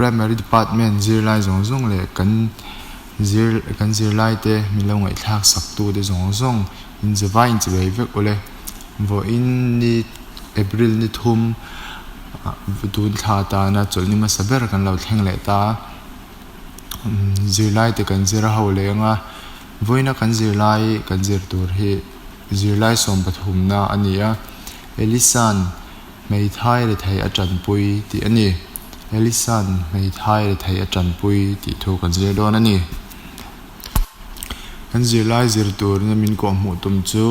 Primary Department zirlai zawng zawng leh kan zir kan zirlaite min lo ngaihthlak sak tute zawng zawng inzavai inchivei vek ule. Vawiin ni April ni thum tun thla atana chawlhni hmasa ber kan lo thleng leh ta a, zirlaite kan zir a ho leh ang a, vawiina kan zirlai kan zir tur hi zirlai sawmpathumna a ni a, Elisa'n hmeithai rethei a tanpui tih a ni. Elisa'n hmeithai rethei a tanpui tih thu kan zir dawn a ni. Kan zirlai zir turin min kawhhmuh tum chu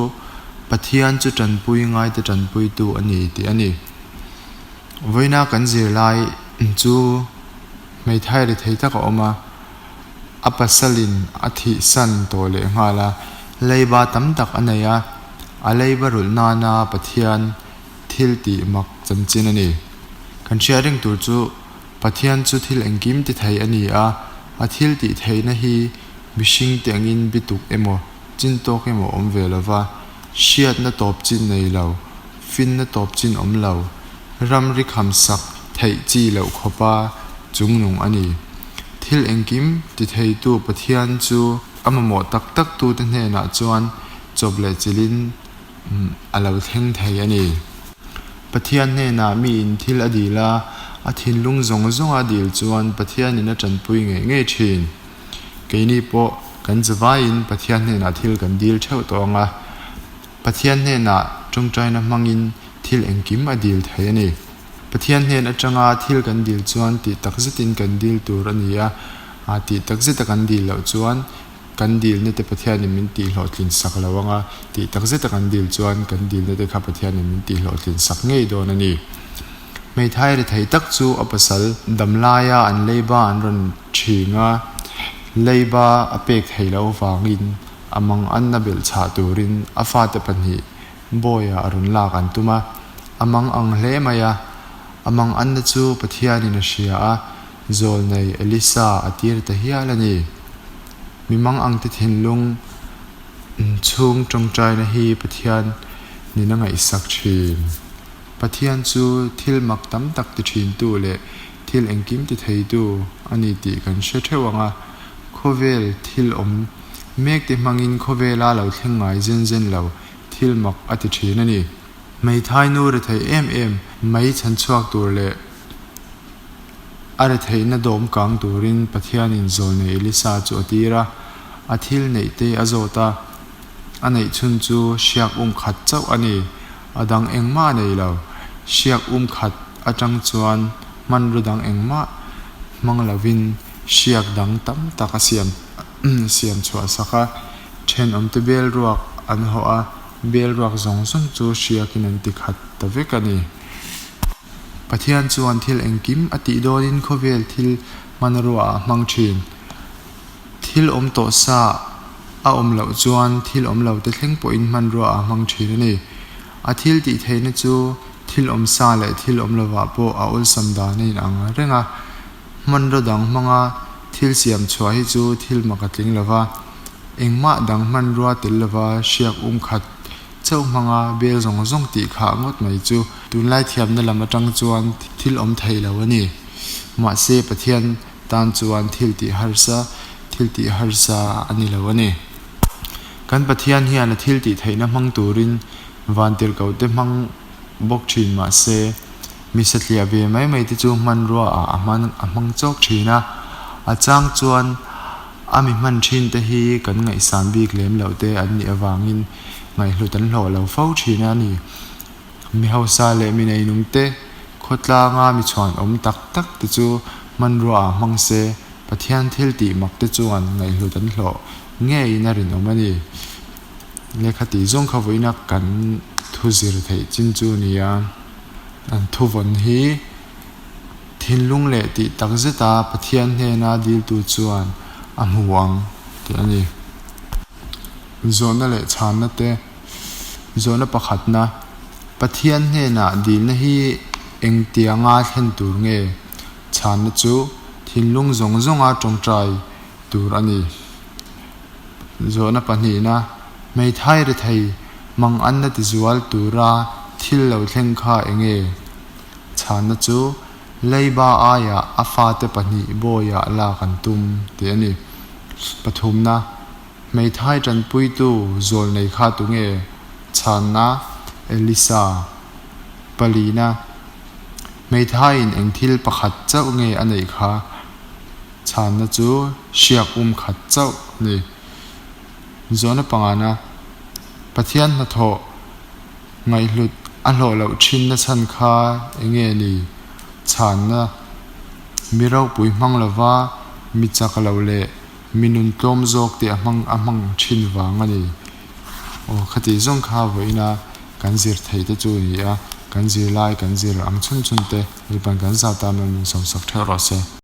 Pathian chu tanpui ngaite tanpuitu a ni tih a ni. Vawiina kan zirlai chu hmeithai rethei tak a awm a, a pasalin a thihsan tawh leh nghal a, leiba tam tak a nei a, a leiba rulh nana Pathian thil tih mak chanchin a ni. Kan hriat reng tur chu Pathian chu thil engkim ti thei a ni a, a thil tih theihna hi mihring te angin bituk emaw, chin tawk emaw awm ve lo va, hriatna tawp chin nei lo, finna tawp chin awm lo, ramri khamsak theih chi loh khawpa chungnung a ni. Thil engkim ti theitu Pathian chu a mamawh tak tak tute hnenah chuan chawp leh chilhin a lo thleng thei a ni. Pathian hnenah miin thil a dil a, a thinlung zawng zawng a dil chuan Pathianin a tanpui ngei ngei thin. Keini pawh kan zavaiin Pathian hnenah thil kan dil theuh tawh ang a, Pathian hnenah tawngtaina hmangin thil engkim a dil thei a ni. Pathian hnen atanga thil kan dil chuan tih takzetin kan dil tur a ni a, tih takzeta kan dil loh chuan Kan dilna te Pathianin min tihhlawhtlin sak lo anga tih tak zeta kan dil chuan kan dilna te kha Pathianin min tihhlawhtlin sak ngei dawn a ni. Hmeithai rethei tak chu a pasal damlaia an leiba an rawn ṭhing a, leiba a pek thei loh avangin a mang anna belh chhah turin a fate pahnih Bawiha a rawn lak an tum a, a mang ang hle mai a, a mang anna chu Pathianin a hria a, Zawlnei Elisa a tir ta hial a ni. Mi mang ang te thinlung chhung tawngtaina hi Pathian nin a ngaihsak thin. Pathian chu thil mak tam tak ti thintu leh thil engkim ti theitu a ni tih kan hre theuh ang a, khawvel thil awm mek te hmangin khawvela lo thleng ngai zen zen lo thil mak a ti thin a ni. Hmeithai nu rethei em em mai chhanchhuak tur leh A retheihna dawm kang turin Pathianin zawlnei Elisa chu a tir a, a thil neih te a zawt a. A neih chhun chu hriak um khat chauh a ni, a dang engmah a nei lo. Hriak um khat atang chuan hmanraw dang engmah hmang lovin hriak dang tam tak a siam siam chhuah sak a. Thenawmte bel ruak an hawh a, bel ruak zawng zawng chu hriakin an ti khat ta vek a ni. Pathian chuan thil engkim a tih dawnin khawvel thil hmanrua a hmang thin. Thil awm tawh sa a awm loh chuan thil awm lo te thleng pawhin hmanrua a hmang thin a ni. A thil tih theihna chu thil awm sa leh thil awm lovah pawh a awlsam dan a inang reng a. Hmanraw dang hmanga thil siam chhuah hi chu thil mak a tling lova, engmah dang hmanrua tel lova hriak um khat Chauh hmanga bel zawng zawng tih khah ngawt mai chu tunlai thiamna lam atang chuan thil awm thei lo a ni. Mahse Pathian tan chuan thil tih harsa, thil tih harsa a ni lo a ni. Kan Pathian hian a thil tih theihna hmang turin vantirhkohte hmang bawk thin mahse mi satliah ve mai mai te chu hmanrua ah a hman a hmang chawk thin a. A chang chuan A mi hman thin te hi kan ngaihsan bik lem loh te an nih avangin ngaihhlut an hlawh lo fo thin a ni. Mi hausa leh mi neinung te khawtlanga mi chhuan awm tak tak te chu hmanrua ah hmang se Pathian thil tih mak te chuan ngaihhlut an hlawh ngeiin a rinawm a ni. Lehkha tih zawng kha vawiina kan thu zir theih chin chu a ni a, an thuvawn hi. Thinlung leh tih tak zeta Pathian hnena diltu chuan a hmu ang tih a ni. Zawhna leh chhanna te, Zawhna pakhatna, Pathian hnenah dilna hi engtianga thlen tur nge? Chhanna chu thinlung zawng zawnga tawngtai tur a ni. Zawhna pahnihna, Hmeithai rethei manganna tizual tura thil lo thleng kha enge? Chhanna chu. Leiba aiah a fate pahnih bawiah lak an tum tih a ni. Pathumna, Hmeithai tanpuitu zawl nei kha tunge? Chhanna, Elisa. Palina, Hmeithaiin eng thil pakhat chauh nge a neih kha? Chhanna chu hriak um khat chauh a ni. Zawhna pangana, Pathian hnathawh ngaihhlut a hlawh loh thinna chhan kha eng nge ni? Chhanna, Mi ropui hmang lova mi chak lo leh mi nun tlawm zawk te a hmang a hmang thin vang a ni. Aw khati zawng kha vawiina kan zir theih te chu a ni a, kan zirlai kan zir ang chhun chhun te Lalpan kan zat a, min sawmsak theuh rawh se.